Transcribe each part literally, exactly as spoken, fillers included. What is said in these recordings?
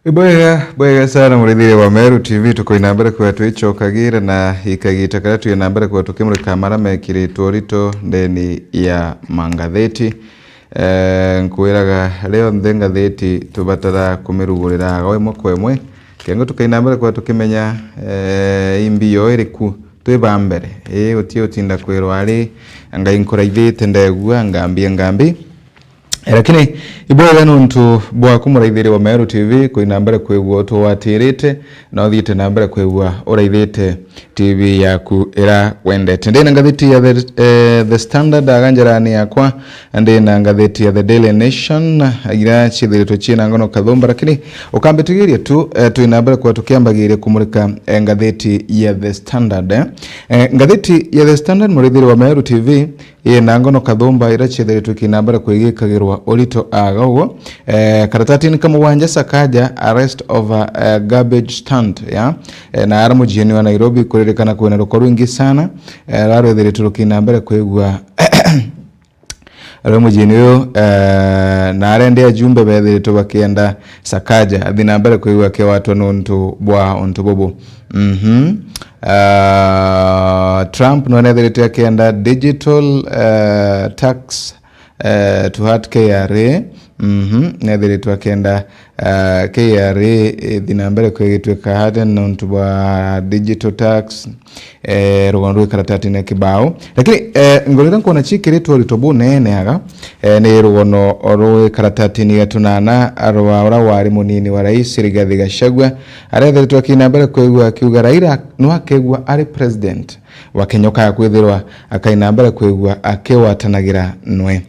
Ibwega, bwega sana, murithiria wa Meru T V, tukoina mbere kwa twicokagira na ikagita karia twina mbere kwa tukimurika mara mekiritwe urito ndeni ya mangatheti. Eh, nkwiraga rionthe ngatheti tubatara kumirugurira aga imwe kwa imwe, kengo tukaina mbere kwa tukimenya, eh, imbi yo iriku twi ba mbere. Ii, utie utinda kwirwa ari, ngai nkuraithite ndegua, ngambi, ngambi. Eh, lakini ibwega nuntu bwaku muraithiria wa Meru T V, kwina mbere kwigua utugwatirite na uthiite na mbere kwigua uraithite T V yaku ira wendete. Ndina ngathiti ya The, eh, The Standard aga njarani yakwa, ndina ngathiti ya The Daily Nation, ira ciithiritwe ciina ngono kathumba, lakini ukambitigiria tu, eh, twina mbere kwa tukiambagiria kumurika, eh, ngathiti ya The Standard, eh. Eh, ngathiti ya The Standard, muraithiria wa Meru T V, ina ngono kathumba ira ciethiritwe kina mbere kwigikagirwa urito aga uguo. Eh, karatatini ka mugwanja, Sakaja, arrest over, eh, garbage stand, ya. Eh, na ara mujieni wa Nairobi, kuririkana kwina ruko rwingi sana, eh, rarwethiritwe rukina mbere kwigua ari mujieni uyu, eh, na aria ndi ajumbe bethiritwe bakienda Sakaja athi na mbere kwigua akiwatwa nuntu bwa untu bubu. Mhm. Ah, Trump nwe nethirite akienda digital, eh, tax, eh, to hurt K R A. Mhm. Nethirite akienda, eh, K R A ithi na mbere kwigitwika hate nontu bwa digital tax, eh, rugono rwi karatatini ya kibao. Lakini, eh, ngoro iria nkwona cikiritwe urito bunene aga, eh, ni rugono rwi karatatini ga tunana rwa uria wari munini wa rais Rigathi Gachagua, arethiritwe akina mbere kwigua akiuga Raila no akegua ari president wa Kenya, ukaya kwithirwa akaina mbere kwigua akiwatanagira nwe.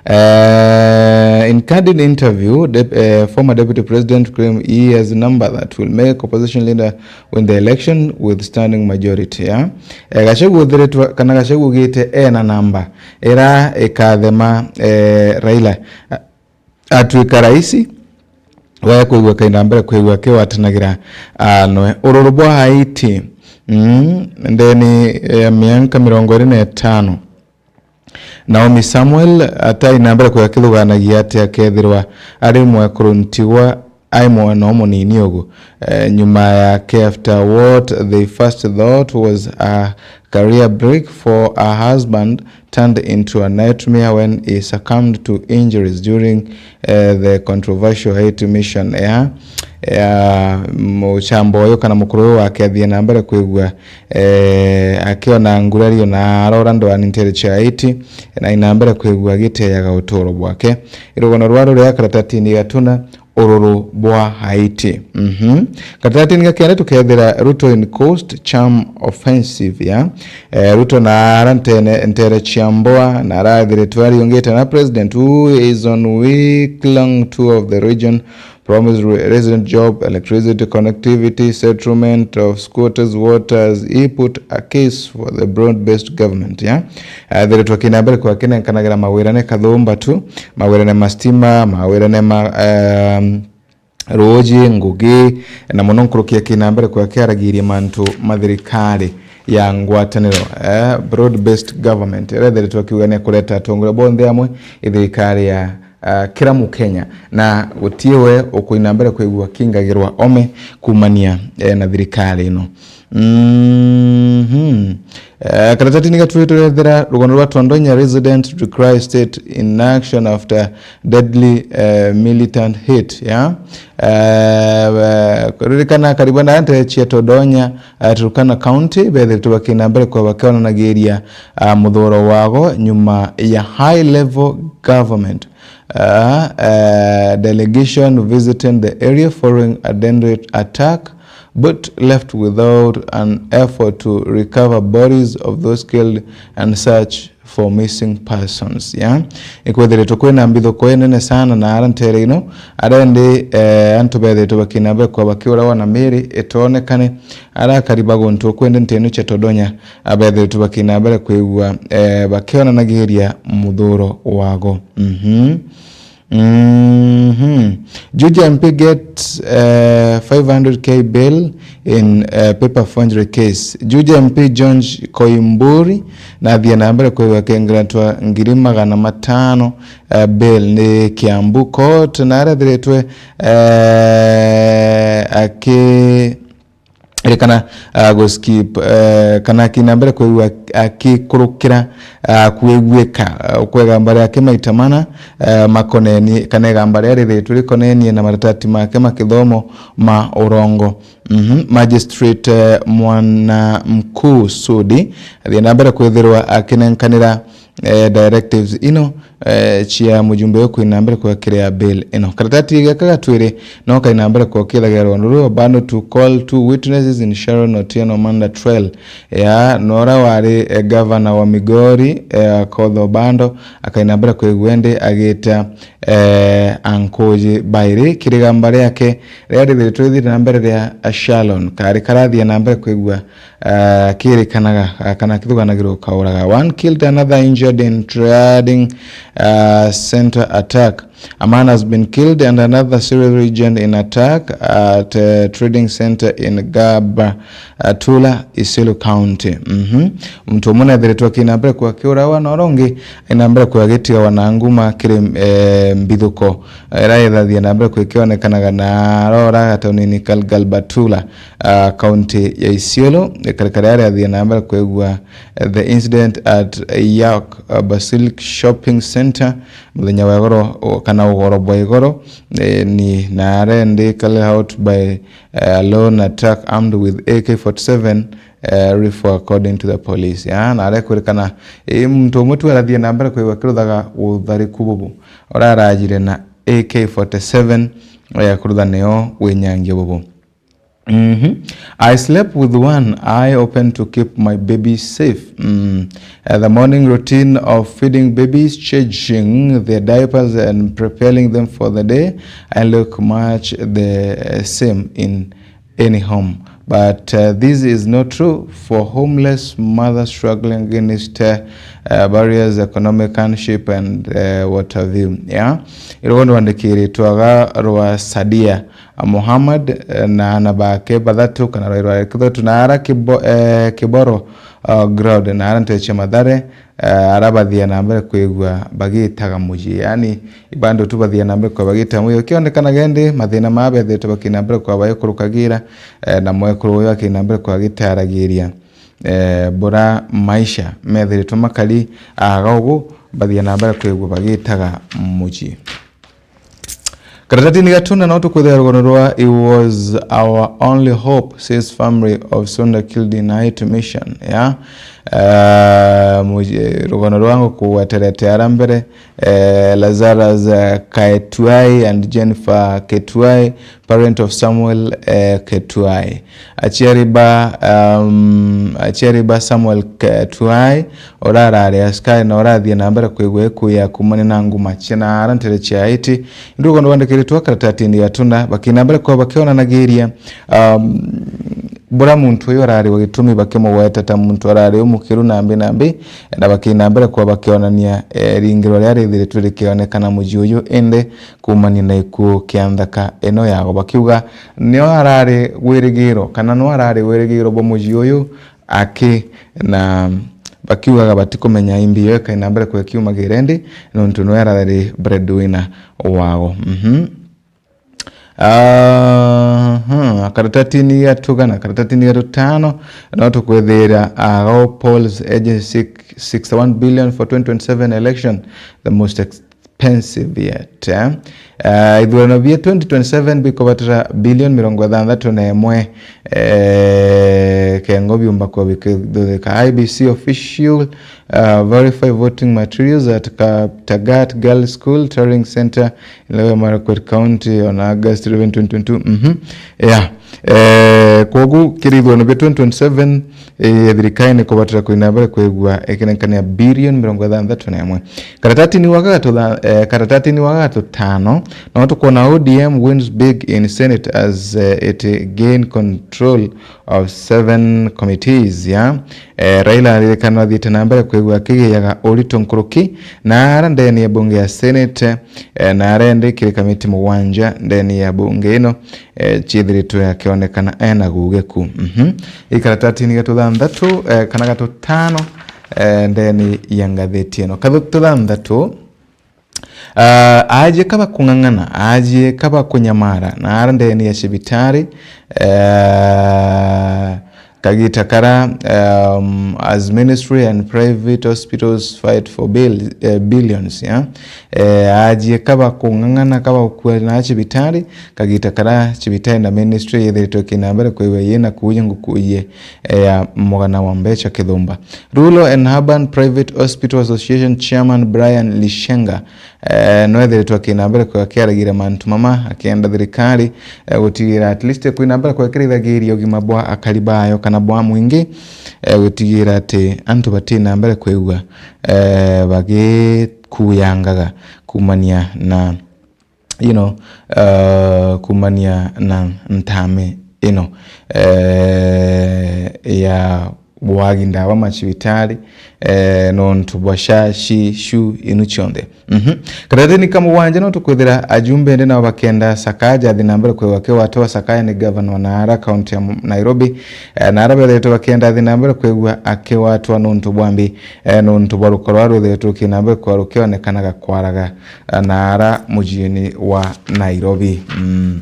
Uh, in candid interview, Dep- uh, former Deputy President claim he has a number that will make opposition leader win the election with standing majority, yeah? Eh, Gachagua uthiritwe, kana Gachagua ugite ena namba ira ikathema, eh, Raila a- atwika raisi, waya kwigua kaina mbere kwigua akiwatanagira, ah, nwe. Ururu bwa Haiti, mm, ndeni ya mianka mirongo iri na itano. Naomi Samuel atai na mbere kwigua akithuganagia ati akethirwa ari mwekuru ntigwa ai mwana umunini ugu. Eh, nyuma yake, after what they first thought was a career break for her husband turned into a nightmare when he succumbed to injuries during, eh, the controversial Haiti mission ya, ya mucamba uyu kana mukuru uyu wake athie na mbere kwigua, eh, akiona ngurario na arora ndwani ntere cia Haiti, na ina mbere kwigua agiteyaga uturo bwake. Irugono rwa ruria karatatini gatuna ururu bwa Haiti. Mhm. Karatatini ga kenda tukethira Ruto in coast charm offensive, ya. Eh, Ruto na ara ntene, ntere cia mboa, na arathiritwe ariungite na president who is on week long tour of the region, promised re- resident job, electricity, connectivity, settlement of squatters, waters. He put a case for the broad-based government, ya. Athiritwe akina mbere kwa kinenkanagira mawirane kathumba tu, mawirane ma stima, mawirane ma, um, ruuji, ngugi, na muno nkuruki akina mbere kwa kiaragiria mantu ma thirikari ya ngwataniro, eh, broad-based government, iria ethiritwe akiuga ni kureta atongoria bonthe amwe i thirikari ya, ah, kira Mukenya, na gutie we ukuina mbere kwigua kingagirwa ome kumania, eh, na thirikari ino. Mhm. Eh, karatatini gatuitu rethera rugono rwa Tondonya resident requires state inaction after deadly, eh, militant hit, ya. Eh, eh, ririkana karibu na nte cia Tondonya, eh, Turkana County, bethiritwe bakina mbere kwa bakionanagiria, ah, muthuro wago nyuma ya high level government, ah, eh, delegation visiting the area following a deliberate attack, but left without an effort to recover bodies of those killed and search for missing persons, ya. Ikwethiritwe kwina mbithuko inene sana na ara ntere ino, aria ndi, eh, antu bethiritwe bakina mbere kwa bakiurawa na miri itonekane, arakari ba guntu kwende ntenu cia Tondonya, abethiritwe bakina mbere kwigua, eh, bakionanagiria muthuro wago. Mhm. Mhm. Juja M P get, eh, five hundred K bail in, eh, paper forgery case. Juja M P George Koimburi nathie na mbere kwigua akengeretwa ngiri magana matano, eh, bail ni Kiambu Court, na arethiritwe, eh, aki- ririkana, ah, guskip, eh, kana akina mbere kwigua akikurukira, ah, kwiguika, ah, kwega mbare yake maita mana, eh, makoneni, kana igamba riria riritwe rikonenie na maratati make ma kithomo ma urongo. Mhm. Magistrate, eh, Mwana Mkuu Sudi athie na mbere kwithirwa akinenkanira, eh, directives ino, eh, cia mujumbe uyu kwina mbere kwa kiria bail ino. Karatati gaka gatwiri no kaina mbere kwa kithagira rwondu ruu, Obando to call two witnesses in Sharon Otieno murder trial. Ya, nora wari, eh, gavana wa Migori, eh, Akoth Obando, akaina mbere kwigua indi agita, eh, ankuji bairi kiri gamba riake riria rithiritwe rithire na mbere ria Sharon, kari karathie na mbere kwigua, ah, kirikanaga, ah, kana kithuganagirwo kauraga. One killed, another injured in trading, ah, center attack. A man has been killed and another seriously injured in attack at, eh, trading center in Gabatula, Isiolo County. Mhm. Muntu umwe nethiritwe akina mbere kwa kiurawa, na uria ungi aina mbere kwa agitigawa na nguma kiri, eh, mbithuko, eh, iria ithathie na mbere kwa ikionekanaga na arora gataunini ka Gabatula, ah, kaunti ya Isiolo, ikarikari aria athie na mbere kwigua, eh, the incident at York, uh, Basilic Shopping Centre, muthenya wa igoro, o, kana ugoro bwa igoro, eh, ni na aria indi carried out by, eh, a lone attack armed with A K forty-seven, eh, rifle, according to the police. Ya, na aria kwirikana, eh, muntu umwe tu arathie na mbere kwigua kiruthaga uthariku bubu, urarajire na A K forty-seven, eh, kurutha nio winyangia bubu. Mhm. I slept with one eye open to keep my baby safe. Mm. Uh, the morning routine of feeding babies, changing their diapers, and preparing them for the day, I look much the same in any home. But, uh, this is not true for homeless mothers struggling against, uh, uh, barriers, economic hardship, and, uh, what have you. Yeah? Irogo ndwandikiritwaga rwa Sadia Muhammad, eh, na ana bake bathatu, kana rwairwa kithatu, na ara Kibo-, eh, Kiboro, uh, ground, na ara nteche Mathare, eh, ara bathia na mbere kwigua bagitaga muji. Yani, ibando tu bathia na mbere kwa bagitaga muji. Ukionekana gendi, mathina maa bethirite bakina mbere kwa bayikurukagira, eh, na mwekuru uyu akina mbere kwa agitaragiria, eh, bura maisha methiritwe makari aga ugu, bathia na mbere kwigua bagitaga muji. Karatatini ga tuna no tukwithira rugono rwa "He was our only hope," says family of soldier killed in Haiti mission. Yeah. Eh, muji-, rugono rwa ngukugweterete ara mbere, eh, Lazarus, eh, Kaetuai and Jennifer Ketuai, parent of Samuel, eh, Ketuai. Aciari ba, um, aciari ba Samuel Ketuai, urarari askari na urathie na mbere kwigua ikuya kumania na nguma cia na ara ntere cia Haiti. Indi rugono rwandikiritwe karatatini ga tuna, bakina mbere kwa bakionanagiria, um, bura muntu uyu arari wa gitumi bakimugweta ta muntu arari umukiru nambi nambi, na bakina mbere kwa bakionania, eh, ringiro riria rithiritwe rikionekana muji uyu, indi kumania na ikuo kia nthaka ino yago, bakiuga nio arari wirigiro, kana nio arari wirigiro bwa muji uyu, aki, na bakiugaga batikumenya imbi yo ikaina mbere kwa ikiumagira indi, nontu nwe arari breadwinner wao. Mhm. Aha, karatatini ga tugana, karatatini ga tutano, no tukwithira, ah, Agao Polls Agency six, sixty-one billion for twenty twenty-seven election, the most ex-, expensive yet, eh? Eh, ithurano bia twenty twenty-seven bikubatara bilioni mirongo ithanthatu na imwe, eh, kengo biumba kwa bikithuthika. I E B C official, uh, verify voting materials at Kaptagat Girls School, Turing Center, in Elgeyo Marakwet County on August eleven, twenty twenty-two. Mhm. Yeah. Eh, kwogu kiri ithurano bia twenty twenty-seven, eh, thirikari ni kubatara kwina mbere kwigua ikinenkania bilioni mirongo ithanthatu na imwe. Karatatini wa gagatu tha-, eh, karatatini wa gagatu tano, no tukwona O D M wins big in Senate as, eh, it gain control of seven committees, ya. Eh, Raila aririkana athiite na mbere kwigua akigiaga urito nkuruki na ara ndeni ya bunge ya Senate, eh, na ara endi kiri kamiti mugwanja ndeni ya bunge ino, eh, ciithiritwe akionekana ena gugeku. Mhm. Ikaratatini gatu thanthatu, eh, kana gatu tano, eh, ndeni ya ngathiti ino. Kathu thanthatu, ah, aajie kaba kung'ang'ana, aajie kaba kunyamara, na ara ndeni ya cibitari, eh, kagita kara, um, as ministry and private hospitals fight for bill, eh, billions, yeah? Eh, aajie kaba kung'ang'ana, kaba gukua na cibitari, kagita kara cibitari na ministry yethiritwe kina mbere kwigua yina kuuja nguku iye, eh, ya mugana wa mbeca kithumba. Rural and Urban Private Hospital Association Chairman Brian Lishenga, eh, no ethiritwe akina mbere kwa akiaragira mantu mama, akienda thirikari, eh, gutigira at least kwina mbere kwa kirithagiria ugima bwa akari bayo kana bwa mwingi, eh, gutigira ati antu batina mbere kwigua, eh, bagikuyangaga kumania na, you know, eh, kumania na ntame ino, eh, ya bwagi ndawa macibitari, eh, nontu bwa sha, shi, shu, inu cionthe. Mhm. Karatini ka mugwanja no tukwithira ajumbe ndi nao bakenda Sakaja athi na mbere kwigua akiwatwa. Sakaja ni governor na ara kaunti ya Nairobi, eh, na ara bethiritwe bakenda athi na mbere kwigua akiwatwa nontu bwa mbi, eh, nontu bwa rukoro rwethiritwe rukina mbere kwa rukionekanaga kwaraga, eh, na ara mujini wa Nairobi. Mm.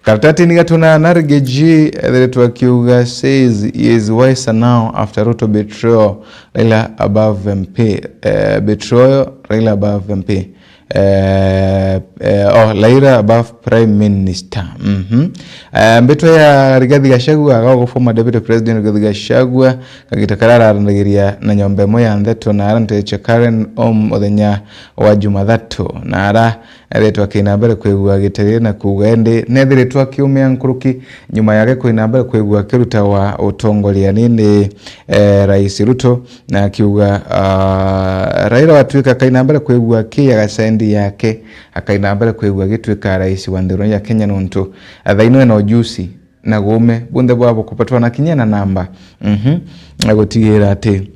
Karatatini gatuna na Rigiji ethiritwe akiuga says he is wiser now after Ruto betrayal, Raila above M P. Eh, betrayal, Raila above M P. Eh, eh, oh, Raila above Prime Minister. Mhm. Eh, mbitwa ya Rigathi Gachagua, aga former Deputy President Rigathi Gachagua, kagita kara araranagiria na nyomba imwe ya ntheto na ara nteche Karen Om muthenya wa Jumathatu, na ara ethiritwe akina mbere kwigua giterire na kuuga indi nethiritwe akiumia nkuruki nyuma yake kwina mbere kwigua akirutagwa utongoria nini, eh, Rais Ruto, na akiuga, ah, Raila watuika kaina mbere kwigua akiaga sendi yake, akaina mbere kwigua agituika rais wa nthiguru ya Kenya nontu, ah, thaino ena ujusi na guume bunthe bwa bukupatwa na kinya na namba. Mhm. Na gutigira ati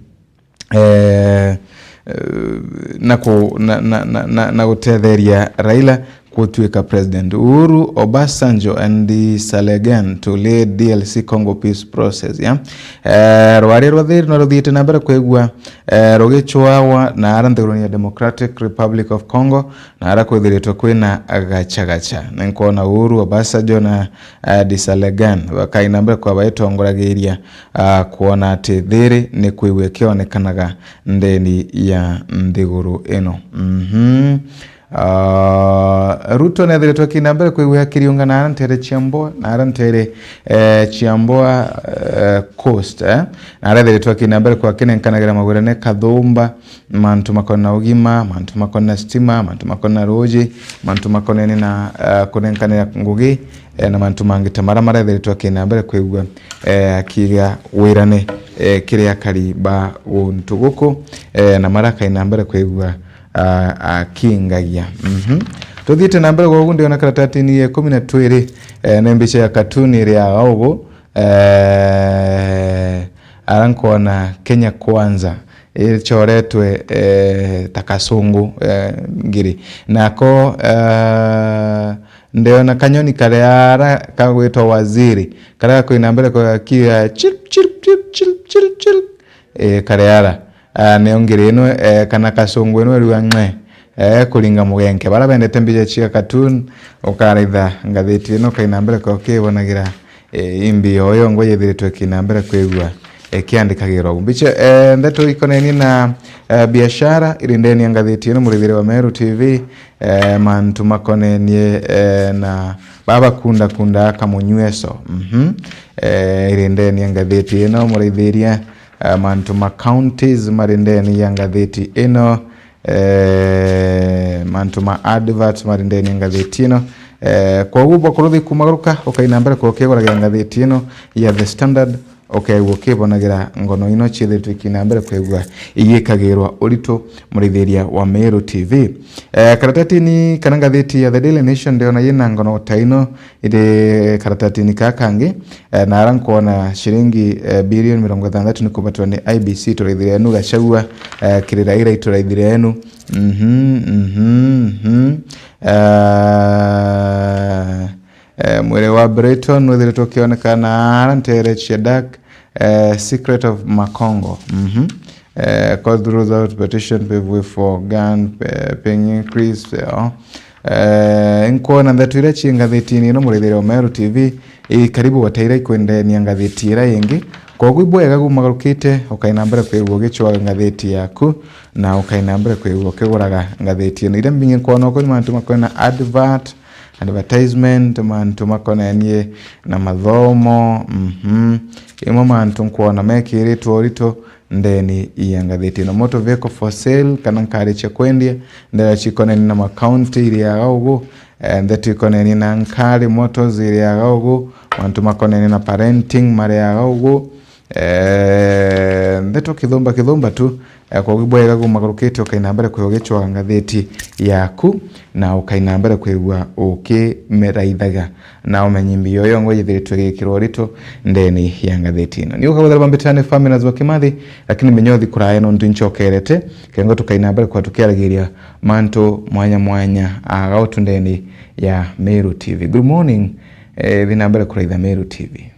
eh, eh, na ku-, na, na, na, na, na gutetheria Raila gutuika president. Uhuru, Obasanjo and Salegan to lead D R C Congo peace process, yeah? Eh, rwari rwa thiri no ruthiite na mbere kwigua, eh, rugichwawa na ara nthiguruni ya Democratic Republic of Congo, na ara kwithiritwe kwina gachagacha. Ni nkwona Uhuru, Obasanjo na, eh, Disalegan bakaina mbere kwa baitongoragiria, ah, kwona ati thiri ni kwigua ikionekanaga ndeni ya nthiguru ino. Mhm. Ah, Ruto nethiritwe akina mbere kwigua akiriunga na ara ntere cia mboa, na ara ntere, eh, cia mboa, eh, coast, eh. Na ara ethiritwe akina mbere kwa akinenkanagira magwirane kathumba, mantu makona ugima, mantu makona stima, mantu makona ruji, mantu makonene na, eh, kunenkanira ngugi, eh, na mantu mangi ta mara marethiritwe akina mbere kwigua, eh, akiga wirane, eh, kiri akari ba guntu guku, eh, na mara akaina mbere kwigua, ah, akingagia. Mhm. Tuthiite na mbere gwogu ndiona karatatini ya ikumi na twiri, eh, ni mbicha ya katuni iria ugu, eh, ara nkwona Kenya Kwanza ichoretwe, eh, ta kasungu, eh, ngiri. Nako, eh, ndiona kanyoni karia ara kagwitwa waziri, karia gakwina mbere kwa gakiuga chirp, chirp, chirp, chirp, chirp, chirp. Eh, karia ara. Ah, nio ngiri ino, eh, kana kasungu ino iriuga ng'e, eh, kuringa mugenke. Bara bendete mbicha cia cartoon, ukaraitha ngathiti ino kaina mbere kwa ukibonagira, eh, imbi yoyo ngo yithiritwe kina mbere kwigua, eh, kiandikagirwa. Mbicha, eh, ndeto ikonenie na, eh, biashara iri ndeni ya ngathiti ino, murithire wa Meru T V, eh, mantu makonenie, eh, na baba kunda kunda kamunyweso. Mhm. Eh, iri ndeni ya ngathiti ino, muraithiria, eh, mantu ma counties mari ndeni ya ngathiti ino, eh, mantu ma adverts mari ndeni ya ngathiti ino. Eh, kwoguo bwakuruthi kumagaruka, ukaina mbere kwa ukiguragira ngathiti ino ya The Standard, Ukeegua ukibonagira ngono ino ciithiritwe ikina mbere kwigua igikagirwa urito, murithiria wa Meru T V. Eh, karatatini kana ngathiti ya The Daily Nation ndiona yina ngono ta ino iri karatatini ka kangi, eh, na ara nkwona ciringi, eh, bilioni mirongo ithanthatu ni kubatwa ni I B C, turaithire nu Gachagua, eh, kiri Raila ituraithire nu. Mhm, mhm, mhm. Eh, Eh, mwiri wa Brighton nwithiritwe ukionekana ara ntere cia Dak, eh, Secret of Makongo. Mhm. Eh, court rules out petition pave way for gun, eh, paying increase, eh, oh. Eh, nkwona ndeto iria ci ngathitini ino, murithiria wa Meru T V, i karibu wataira ikwendenia ngathiti iria ingi. Koguo ibwega gumagarukite, ukaina mbere kwigua ugicwaga ngathiti yaku, na ukaina mbere kwigua ukiguraga ngathiti ino. Iria mbingi nkwona uku ni mantu makwena advert, advertisement, mantu makonenie na mathomo, mhm. Imwe mantu nkwona mekiritwe urito ndeni ya ngathiti ino. Motor vehicle for sale, kana nkari cia kwendia, ndera cikonenie na makaunti iriaga ugu, eh, ndeto ikonenie na nkari, motors iriaga ugu, mantu makonenie na parenting mariaga ugu, eh, ndeto kithumba kithumba tu, eh, koguo bwega gumagarukite ukaina mbere kwigua ugicwaga ngathiti yaku, na ukaina mbere kwigua ukimeraithaga, na umenyi mbio yongwa yithiritwe igikirwa urito ndeni ya ngathiti ino. Ni ukaguthera bambitane Faminas wa Kimathi, lakini menyothi kuraya nontu nchokerete, kengo tukaina mbere kwa tukiaragiria mantu mwanya mwanya aga utu ndeni ya Meru T V. Good morning, eh, thina mbere kuraitha Meru T V.